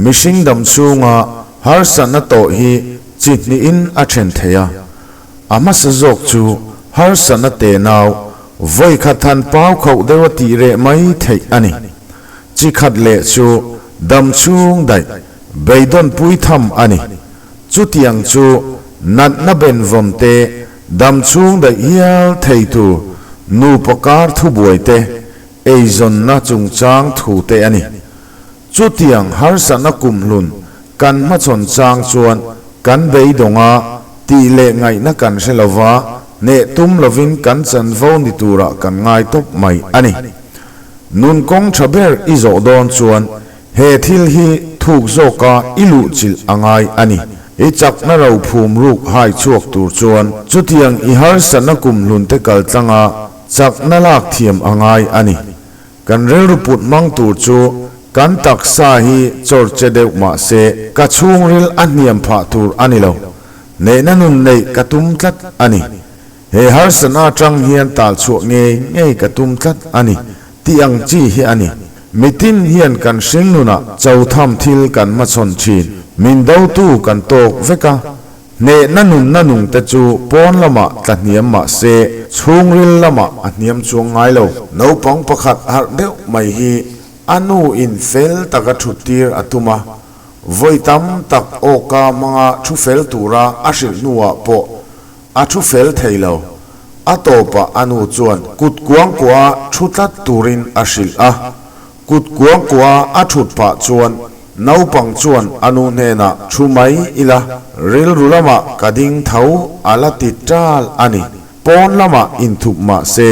Mihring dam chhunga harsatna tawh hi chi hnihin a then theih a. A hmasa zawk chu harsatna tenau vawi khat han pau khauh deuha tih reh mai theih a ni. Chi khat leh chu dam chhung daih beidawn pui tham a ni. Chutiang chu natna benvawm te, dam chhung daih hial thei tur nupa kar thubuai te, eizawnna chungchang thu te a ni. Chutiang harsatna kumhlun kan hmachhawn chang chuan kan beidawng a, tih leh ngaihna kan hre lova, hneh tum lovin kan chanvo ni turah kan ngai tawp mai a ni. Nun kawng tha ber i zawh dawn chuan he thil hi thuk zawka i luhchilh a ngai a ni. I chakna ro phum ruk hai chhuak tur chuan chutiang i harsatna kumhlun te kaltlanga chakna lak thiam a ngai a ni. Kan rilru put hmang tur chu kan taksa hi chawr che deuh mah se ka chhungril a hniam phah tur a ni lo. Neihna nun neih ka tum tlat a ni. He harsatna atang hian tal chhuah ngei ngei ka tum tlat a ni tih ang chi hi a ni. Mitin hian kan hring nunah cho tham thil kan hmachhawn thin. Min dotu kan tawk vek a. Hnehna nunna nungte chu pawn lamah tla hniam mah se, chhungril lamah a hniam chuang ngai lo. Naupang pakhat harh deuh mai hi a nu in fel taka thut tir a tum a, vawi tam tak awka hmanga thu fel tura a hrilh hnuah pawh a thu fel thei lo. A tawpah a nu chuan kut kuangkuah thu tlat turin a hrilh a. Kut kuangkuah a thut pah chuan naupang chuan a nu hnenah thu mai ila, rilru lamah ka ding tho a la ti tal a ni. Pawn lamah inthup mah se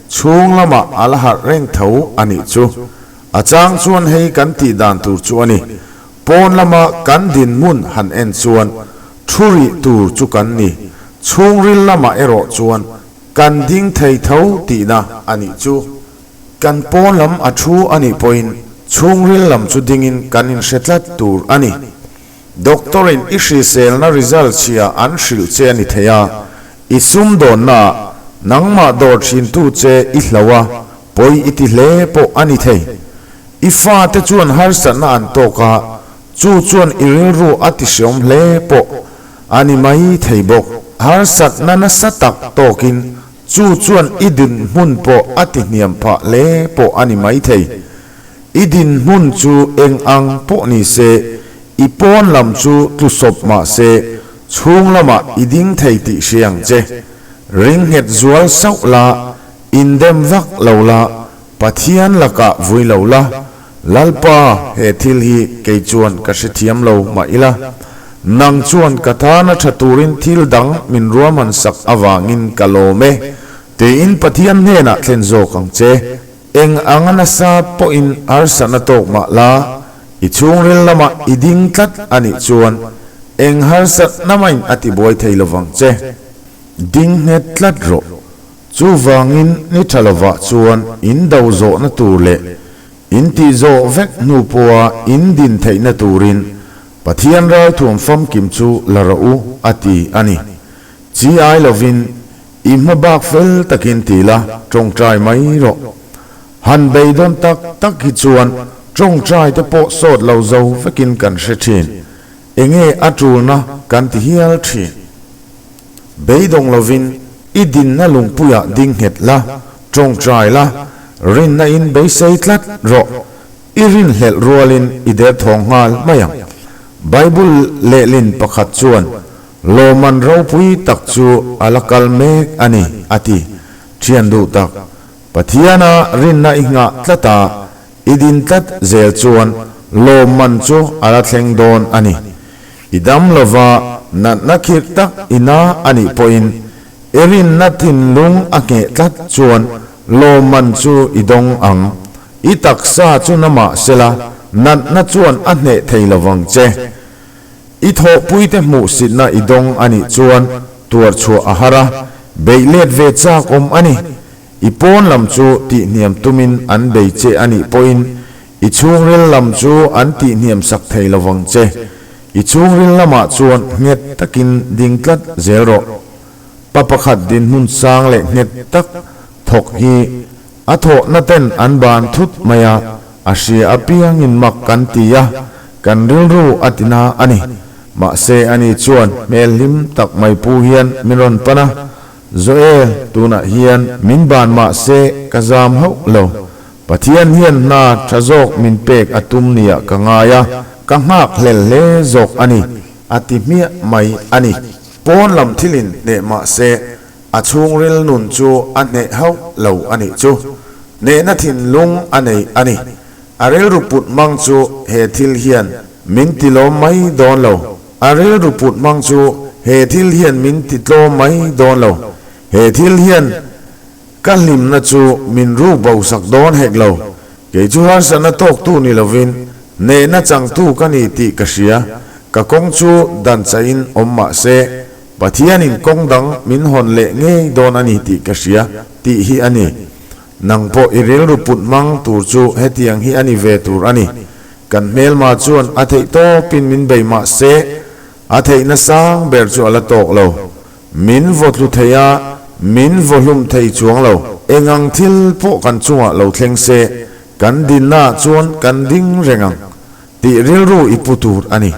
chhung lamah a la harh reng tho a nih chu. A chang chuan hei kan tih dan tur chu a ni. Pawn lama kan dinhmun han en chuan thu rih tur chu kan ni. Chhungril lamah erawh chuan kan ding thei tho tihna a nih chu. Kan pawn lam a thu a nih pawhin chhungril lam chu dingin kan inhre tlat tur a ni. Doctor-in i hriselna result chhia an hrilh che a ni thei a, i sumdawnnaah nangmah dawr thintu che i hloh a, pawi i ti hle pawh a ni thei. I fate chuan harsatna an tawk a, chu chuan i rilru a ti hreawm hle pawh a ni mai thei bawk. Harsatna nasa tak tawkin Chu chuan i dinhmun pawh a ti hniam phah hle pawh a ni maithei. I dinhmun chu eng ang pawh ni se, i pawn lam chu tlu sawp mah se, chhung lamah i ding thei tih hria ang che. Ring nghet zual sauh la, indem vak lo la, Pathian lakah vui lo la, Lalpa, he thil hi kei chuan ka hrethiam lo mah ila, nang chuan ka tana tha turin thil dang min ruahman sak avangin ka lawm e, tiin Pathian hnenah thlen zawk ang che. Eng anga nasa pawhin harsatna tawk mah la, i chhungril lamah i ding tlat a nih chuan eng harsatna mahin a tibuai thei lovang che. Ding nghet tlat rawh. Chuvangin ni tha lovah chuan in do zawhna tur leh in tih zawh vek hnu pawha in din theihna turin Pathian ralthuam famkim chu la rawh u a ti a ni. Chi ai lovin i hma bak fel takin ti la tawngtai mai rawh. Han beidawn tak tak hi chuan tawngtai te pawh sawt lo zo vekin kan hre thin. Enge a tulna kan ti hial thin. Beidawng lovin i dinna lungpuiah ding nghet la, tawngtai la, rinna in beisei tlat rawh. I rinhlelh rualin i derthawng nghal mai ang. Bible lehlin pakhat chuan, Lawmman ropui tak chu a la kal mek a ni, a ti. Thian duh tak, Pathiana rinna i nghah tlat a, i din tlat zel chuan lawmman chu a la thleng dawn a ni. I dam lova natna khirh tak i na a nih pawhin i rinna thinlung a ngheh tlat chuan lawmman chu i dawng ang. I taksa chu na mah sela natna chuan a hneh thei lovang che. I thawhpuite hmuhsitna i dawng a nih chuan tuarchhuah a har a, beih let ve chak awm a ni. I pawn lam chu tihhniam tumin an bei che a nih pawhin I chhungril lam chu an tihhniam sak thei lovang che. I chhungril lamah chuan nghet takin ding tlat zel rawh. Pa pakhat dinhmun sang leh nghet tak thawk hi a thawhna ten an ban thut mai a, a hria apiangin mak kan ti a. Kan rilru a ti na a ni. Mahse ani chuan hmel hlim tak mai pu hian min rawn pan a, Joel, tunah hian min ban mahse ka zam hauh lo. Pathian hian hna tha zawk min pek a tum nia ka ngai a, ka nghak hlel hle zawk a ni, a ti hmiah mai a ni. Pawn lam thilin hneh mahse a chhungril nun chu a hneh hauh lo a nih chu. Hnehna thinlung a nei a ni. A rilru put hmang chu he thil hian min ti lawm mai dawn lo. A rilru put hmang chu he thil hian min ti tlawm mai dawn lo. He thil hian ka hlimna chu min ruk bo sak dawn hek lo. Kei chu harsatna tawktu ni lovin hnehna changtu ka ni tih ka hria. Ka kawng chu dan chaihin awm mah se, Pathianin kawng dang min hawn leh ngei dawn a ni tih ka hria tih hi a ni. Nang pawh i rilru put hmang tur chu hetiang hi a ni ve tur a ni. Kan hmelma chuan a theih tawpin min bei mah se, a theihna sang ber chu a la tawk lo. Min vaw tlu thei a, min vaw hlum thei chuang lo. Engang thil pawh kan chungah lo thleng se, kan dinnaah chuan kan ding reng ang tih rilru i pu tur a ni.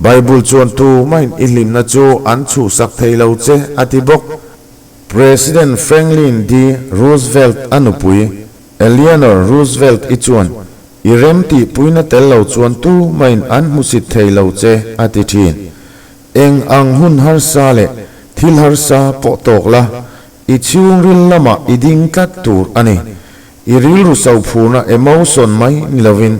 Bible chuan tumahin i hlimna chu an chhuhsak thei lo che a ti bawk. President Franklin D. Roosevelt a nupui Eleanor Roosevelt i chuan, I rem tihpuina tel lo chuan tu mahin an hmusit thei lo che, a ti thin. Eng ang hun harsa leh thil harsa pawh tawk la, i chhungril lamah i ding tlat tur a ni. I rilru sophurna emotion mai ni lovin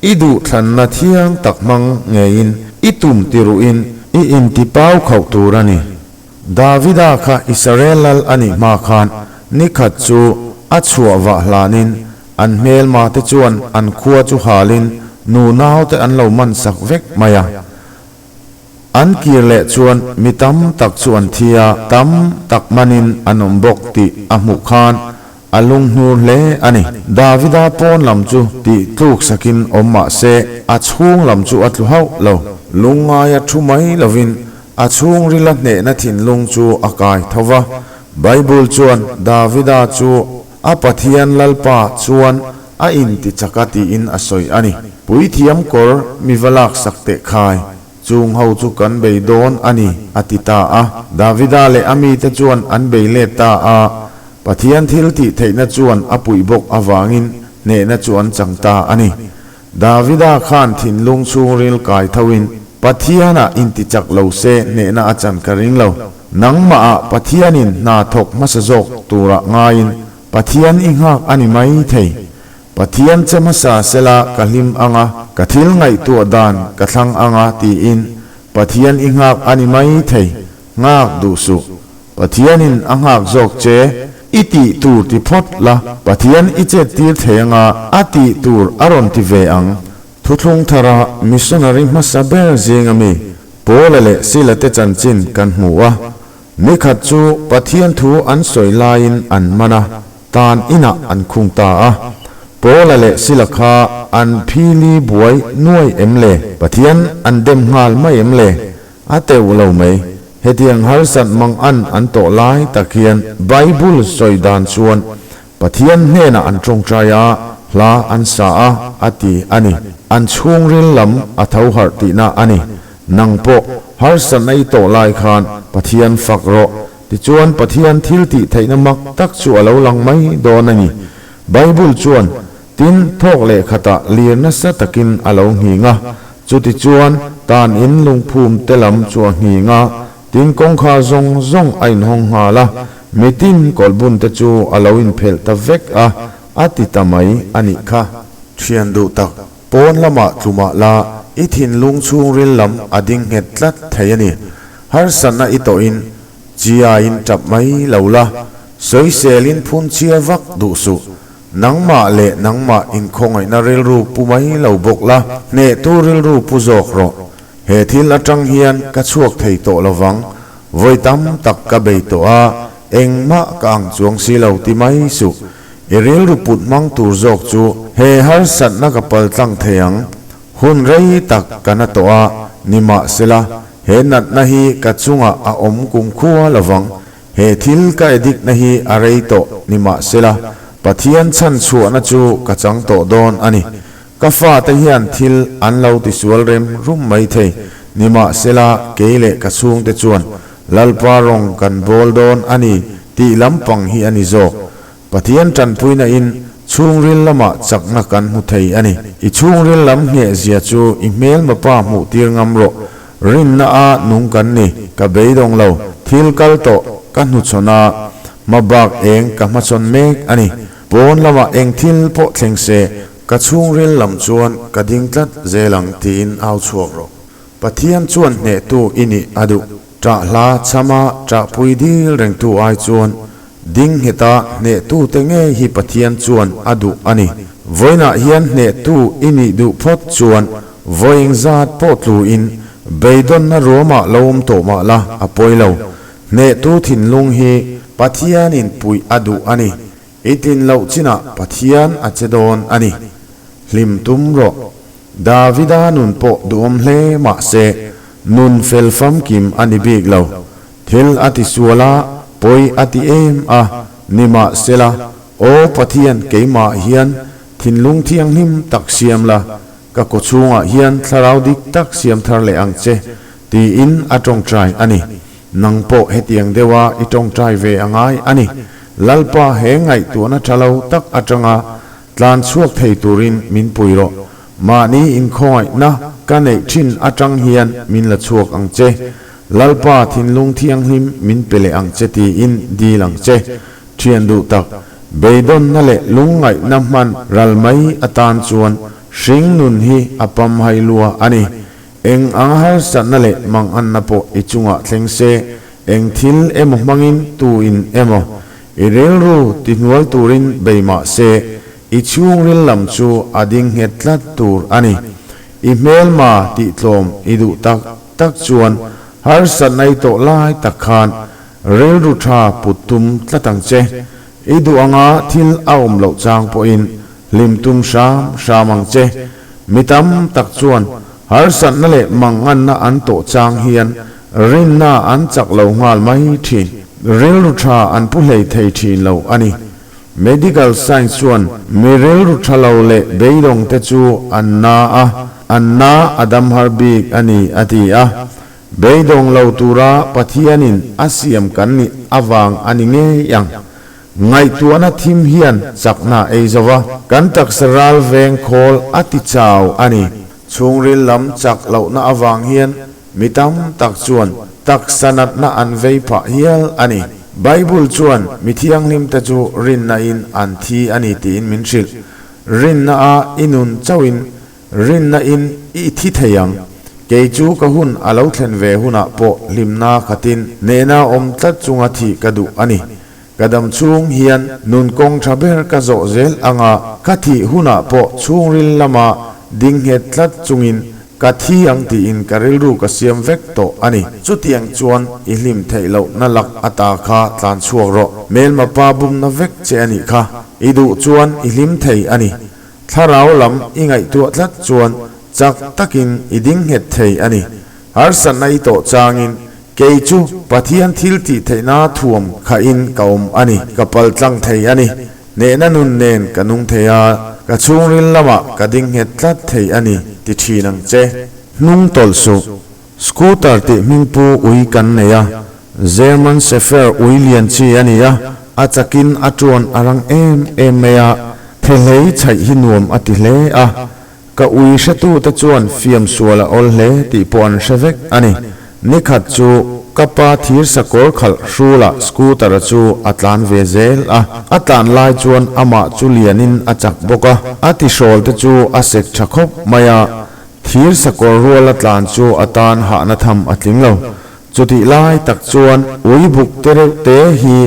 i duhthlanna thiang tak hmang ngeiin i tum tiruhin i intipau khauh tur a ni. Davida kha Israel lal a nih hma khan ni khat chu a chhuah vah hlanin an hmelma te chuan an khua chu halin nunau te an lo man sak vek mai a. An kir leh chuan mi tam tak chu an thi a, tam tak manin an awm bawk tih a hmuh khan a lunghnur hle a ni. Davida pawn lam chu tih tluk sakin awm mah se a chhung lam chu a tlu hauh lo. Lungngaia thu mai lovin A chhungrila hnehna thinlung chu a kai tho va. Bible chuan Davida chu a Pathian Lalpa chuan a inti chak a tiin a sawi a ni. Puithiam kawr mi va laksak teh khai, chung ho chu kan bei dawn a ni, a ti ta a. Davida leh a mite chuan an bei let ta a, Pathian thil tih theihna chuan a puih bawk avangin hnehna chu an chang ta a ni. Davida khan thinlung chhungril kai thoin Pathianah intichak lo se hnehna a chan ka ring lo. Nangmahah Pathianin hna thawk hmasa zawk turah ngaiin Pathian i nghak a ni mai thei. Pathian che hmasa sela ka hlim anga, ka thil ngaihtuah dan ka thlang anga tiin Pathian i nghak a ni mai thei. Nghak duh suh. Pathianin a nghak zawk che, i tih tur ti phawt la, Pathian i chet tir thei anga a tih tur a rawn ti ve ang. Thuthlung thara missionary hmasa ber zinga mi Paula leh Sila te chanchin kan hmu a, nikhat chu Pathian thu an sawi laiin an man a, tan inah an khung ta a. Paula leh Sila kha an phili buai nuai em le? Pathian an dem nghal mai em le? A teuh lo mai. Hetiang harsat mang an an tawh lai tak hian Bible sawi dan chuan Pathian hnenah an tawngtai a, hla an sa a, a ti a ni. An chhungril lam a tho harh tihna a ni. Nang pawh harsatna i tawh lai khan Pathian fak rawh. Tichuan Pathian thil tih theihna mak tak chu a lo lang mai dawn a ni. Bible chuan Tin, thawk leh khatah lir nasa takin a lo nghing a, chutichuan tan in lungphum te lam chu a nghing a, tin kawngkhar zawng zawng a inhawng nghal a, mitin kawlhbun te chu a lo inphelh ta vek a, a ti ta mai a nih kha. Thian duh tak, pawn lamah tlumah la i thinlung chhungril lam a ding nghet tlat thei a ni. Harsatna i tawhin chiaiin tap mai lo la, sawiselin phun chhia vak duh suh. Nangmah leh nangmah inkhawngaihna rilru pu mai lo bawk la, hnehtu rilru pu zawk rawh. He thil atang hian ka chhuak thei tawh lovang, vawi tam tak ka bei tawh a, engmah ka ang chuang si lo ti mai suh. I rilru put hmang tur zawk chu he harsatna ka paltlang thei ang. Hun rei tak ka na tawh a, nimahsela he natna hi ka chungah a awm kumkhua lovang. He thil ka addict na hi a rei tawh nimahsela Pathian chhan chhuahna chu ka chang tawh dawn a ni. Ka fate hian thil an lo tisual rem rum mai thei. Nimahsela, kei leh ka chhungte chuan Lalpa rawng kan bawl dawn a ni tih lampang hi a ni zawk. Pathian tanpuina in chhungril lamah chakna kan hmu thei a ni. I chhungril lam ngheh zia chu i hmelma pa hmuh tir ngam rawh. Rinna a nung kan ni, ka beidawng lo. Thil kal tawh ka hnuchhawn a, hmabak eng ka hmachhawn mek a ni. Pawn lamah eng thil pawh thleng se, ka chhungril lam chuan ka ding tlat zel ang tiin au chhuak rawh. Pathian chuan hnehtu i nih a duh. Ṭah hla chhama ṭahpui dil rengtu ai chuan ding ngheta hnehtute ngei hi Pathian chuan a duh a ni. Vawiinah hian hnehtu i nih duh phawt chuan vawi engzat pawh tluin beidawnna ruamah lo awm tawh mah la a pawi lo. Hnehtu thinlung hi Pathianin puih a duh a ni. I tlin loh chinah Pathian a che dawn a ni. Hlim tum rawh. Davida nun pawh duhawm hle mah se, nun fel famkim a ni bik lo. Thil a ti sual a, pawi a ti em a, nimahsela, Aw Pathian keimah hian thinlung thianghlim tak siam la, ka kawchhungah hian thlarau dik tak siam thar leh ang che, tiin a tawngtai a ni. Nang pawh hetiang deuha i tawngtai ve a ngai a ni. Lalpa he ngaihtuahna tha lo tak atanga Tlan chhuak thei turin min pui rawh. Mahni inkhawngaihna ka neih thin atang hian min la chhuak ang che. Lalpa thinlung thianghlim min pe leh ang che tiin dil ang che. Thian duh tak, beidawnna leh lungngaihna hman ral mai atan chuan hring nun hi a pamhai lua a ni. Eng ang harsatna leh manganna pawh i chungah thleng se, eng thil emaw hmangin tu in emaw I rilru ti hnual turin bei mah se, i chhungril lam chu a ding nghet tlat tur a ni. I hmelma tih tlawm i duh tak tak chuan harsatna i tawh lai tak khan rilru tha put tum tlat ang che. I duh anga thil a awm loh chang pawhin hlim tum hram hram ang che. Mi tam tak chuan harsatna leh manganna an tawh chang hian Rinna an chak lo nghal mai thin. Rilru tha an pu hlei thei thin lo a ni. Medical science chuan mi rilru tha lo leh beidawng te chu an na a, an na a dam har bik a ni a ti a. Beidawng lo tura Pathianin a siam kan nih avang a ni ngei ang. Ngaihtuahna thim hian chakna ei zo va, kan taksa ral veng khawl a ti chau a ni. Chhungril lam chak lohna avang hian Mi tam tak chuan taksa natna an vei phah hial a ni. Bible chuan mi thianghlimte chu rinna in an thi a ni tiin min hrilh. Rinna a i nun chauhin rinna in i thi thei ang. Kei chu ka hun a lo thlen ve hunah pawh hlimna khatin nena awm tlat chunga thih ka duh a ni. Ka dam chhung hian nun kawng tha ber ka zawh zel anga ka thih hunah pawh chhungril lama ding nghet tlat chungin ka thi ang tiin ka rilru ka siam vek tawh a ni. Chutiang chuan i hlim theih loh na lak ata kha tlan chhuak rawh. Hmelma pa bumna vek che a nih kha. I duh chuan i hlim thei a ni. Thlarau lam i ngaihtuah tlat chuan chak takin i ding nghet thei a ni. Harsatna i tawh changin kei chu Pathian thil tih theihna thuam khahin ka awm a ni, ka pal tlang thei a ni. Hnehna nun nen ka nung thei a, ka chhungril lamah ka ding nghet tlat thei a ni ti thin ang che. Hnung tawlh suh, Scooter tih hmingpu ui kan nei a, German Shepherd ui lian chi a ni a, a chakin a tuan a rang em em mai a, thehlei chhaih hi nuam a ti hle a, Ka ui hretute chuan fiam sual a awl hle tih pawh an hre vek a ni. Nikhat chu ka pa thir sakawr khalh hrulah scooter-a chu a tlan ve zel a. A tlan lai chuan amah chu lianin a chak bawk a, a tihrawl te chu a sek tha khawp mai a. Thir sakawr ruala tlan chu a tan hahna tham a tling lo. Chutih lai tak chuan ui buk te reuh te hi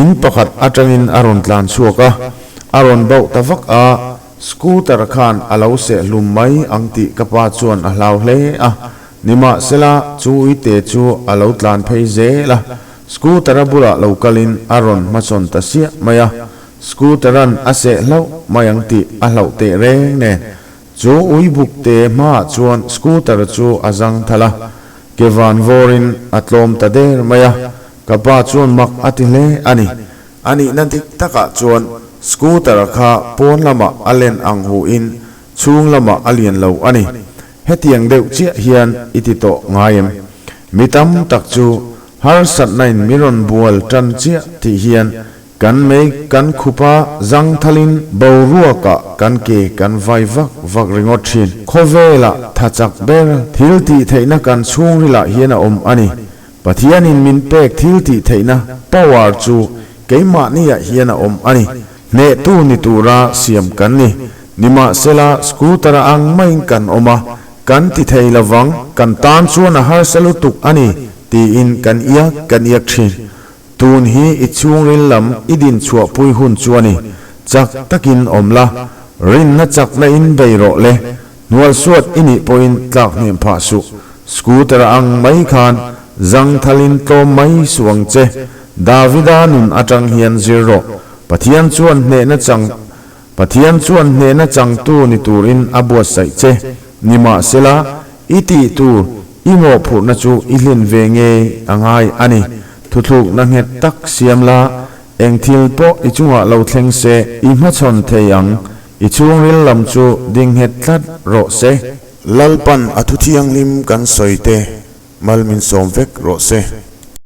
in pakhat atangin a rawn tlan chhuak a, a rawn bauh ta vak a. Scooter khan a lo seh hlum mai ang tih ka pa chuan a hlau hle a, nimahsela chu uite chu a lo tlan phei zel a, scooter-a bulah lo kalin a rawn hmachhawn ta siah mai a, scooter-a'n a seh hlauh mai ang tih a hlauh teh reng nen, chu ui bukte hmaah chuan scooter chu a zang thal a, ke van vawrin a tlawm ta der mai a, ka pa chuan mak a ti hle a ni. A nihna dik takah chuan scooter kha pawn lamah a len ang hu in Chhung lamah a lian lo a ni. Hetiang deuh chiah hian i ti tawh ngai em? Mi tam tak chu harsatna in mi rawn bual tan chiah tih hian kan mei kan khup a, zangthalin boruakah kan ke kan vai vak vak ringawt thin. Khawvelah tha chak ber thil tih theihna kan chhungrilah hian a awm a ni. Pathianin min pek thil tih theihna, power, chu keimahniah hian a awm a ni. Hnehtu ni tura siam kan ni. Nimahsela, scooter a ang maiin kan awm a, kan ti thei lovang, kan tan chuan a harsa lutuk a ni, tiin kan iak kan iak thin. Tun hi i chhungril lam i din chhuahpui hun chu a ni. Chak takin awm la, rinna chakna in bei rawh le. Hnualsuat i nih pawhin tlak hnem phah suh. Scooter a ang mai khan zangthalin tlawm mai suh ang che. Davida nun atang hian zir rawh. Pathian chuan hnehna chang Pathian chuan hnehna changtu ni turin a buatsaih che. Nimahsela, i tih tur, i mawhphurhna chu i hlin ve ngei a ngai a ni. Thuthlukna nghet tak siam la, eng thil pawh i chungah lo thleng se i hmachhawn thei ang. I chhungril lam chu ding nghet tlat rawh se. Lalpan a thuthianghlim kan sawi te mal min sawm vek rawh se.